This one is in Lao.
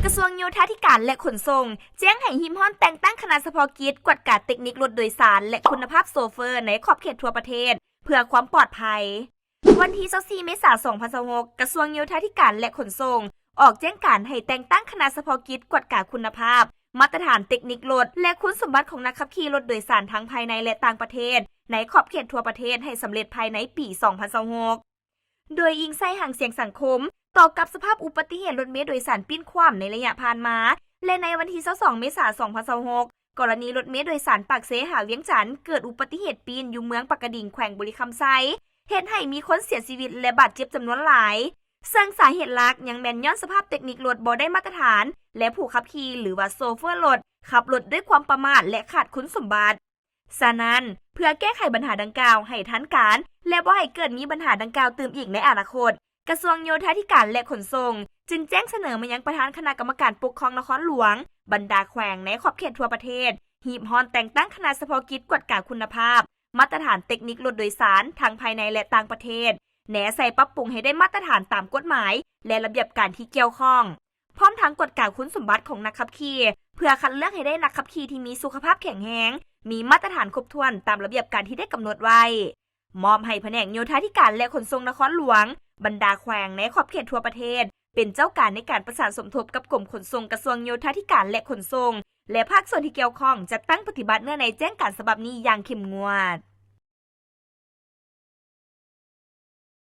ກະຊວງໂຍທາທິການ ແລະ ຂົນສົ່ງ ແຈ້ງໃຫ້ຮີບຮ້ອນແຕ່ງຕັ້ງຄະນະສະເພາະກິດກວດກາເຕັກນິກລົດໂດຍສານ ແລະ ຄຸນນະພາບໂຊເຟີໃນຂອບເຂດທົ່ວປະເທດ ເພື່ອຄວາມປອດໄພ. ວັນທີຊາວສີ່ ເມສາ ສອງພັນຊາວຫົກ ກະຊວງໂຍທາທິການ ແລະ ຂົນສົ່ງ ອອກແຈ້ງການໃຫ້ແຕ່ງຕັ້ງຄະນະສະເພາະກິດກວດກາຄຸນນະພາບ, ມາດຕະຖານເຕັກນິກລົດ ແລະ ຄຸນສົມບັດຂອງນັກຂັບຂີ່ລົດໂດຍສານທັງພາຍໃນ ແລະ ຕ່າງປະເທດ ໃນຂອບເຂດທົ່ວປະເທດໃຫ້ສຳເລັດພາຍໃນປີສອງພັນຊາວຫົກ. ໂດຍອີງໃສ່ຫາງສຽງສັງຄົມ ຕໍ່ກັບສະພາບອຸບັດຕິເຫດລົດເມໂດຍສານປີ້ນຂວ້ຳໃນໄລຍະຜ່ານມາ ແລະ ໃນວັນທີຊາວສອງ ເມສາ ສອງພັນຊາວຫົກ ກໍລະນີລົດເມໂດຍສານປາກເຊຫາວຽງຈັນ ເກີດອຸບັດຕິເຫດປີ້ນຢູ່ເມືອງປາກກະດິງ ແຂວງບໍລິຄຳໄຊ ເຮັດໃຫ້ມີຄົນເສຍຊີວິດ ແລະ ບາດເຈັບຈຳນວນຫຼາຍ, ເຊິ່ງສາເຫດຫຼັກຍັງແມ່ນຍ້ອນສະພາບເຕັກນິກລົດບໍ່ໄດ້ມາດຕະຖານ ແລະ ຜູ້ຂັບຂີ່ ຫຼືວ່າໂຊເຟີລົດ ຂັບລົດດ້ວຍຄວາມປະໝາດ ແລະ ຂາດຄຸນສົມບັດ. ສະນັ້ນ, ເພື່ອແກ້ໄຂບັນຫາດັ່ງກ່າວໃຫ້ທັນການ ແລະ ບໍ່ໃຫ້ເກີດມີບັນຫາດັ່ງກ່າວຕື່ມອີກໃນອະນາຄົດ, ກະຊວງໂຍທາທິການ ແລະ ຂົນສົ່ງ ຈຶ່ງແຈ້ງສະເໜີມາຍັງປະທານຄະນະກຳມະການປົກຄອງນະຄອນຫຼວງ, ບັນດາແຂວງໃນຂອບເຂດທົ່ວປະເທດ ຮີບຮ້ອນແຕ່ງຕັ້ງຄະນະສະເພາະກິດກວດກາຄຸນນະພາບ, ມາດຕະຖານເຕັກນິກລົດໂດຍສານ ທັງພາຍໃນ ແລະ ຕ່າງປະເທດ, ແນໃສ່ປັບປຸງໃຫ້ໄດ້ມາດຕະຖານຕາມກົດໝາຍ ແລະ ລະບຽບການທີ່ກ່ຽວຂ້ອງ. ພ້ອມທັງກວດກາຄຸນສົມບັດຂອງນັກຂັບຂີ່ ເພື່ອຄັດເລືອກໃຫ້ໄດ້ນັກຂັບຂີ່ທີ່ມີສຸຂະພາບແຂງແຮງ, ມີມາດຕະຖານຄົບຖ້ວນຕາມລະບຽບການທີ່ໄດ້ກຳນົດໄວ້. ມອບໃຫ້ພະແນກໂຍທາທິການ ແລະ ຂົນສົ່ງນະຄອນຫຼວງ, ບັນດາແຂວງໃນຂອບເຂດທົ່ວປະເທດ ເປັນເຈົ້າການໃນການປະສານສົມທົບກັບກົມຂົນສົ່ງ, ກະຊວງໂຍທາທິການ ແລະ ຂົນສົ່ງ ແລະ ພາກສ່ວນທີ່ກ່ຽວຂ້ອງ ຈັດຕັ້ງປະຕິບັດເນື້ອໃນແຈ້ງການສະບັບນີ້ຢ່າງເຂັ້ມງວດ.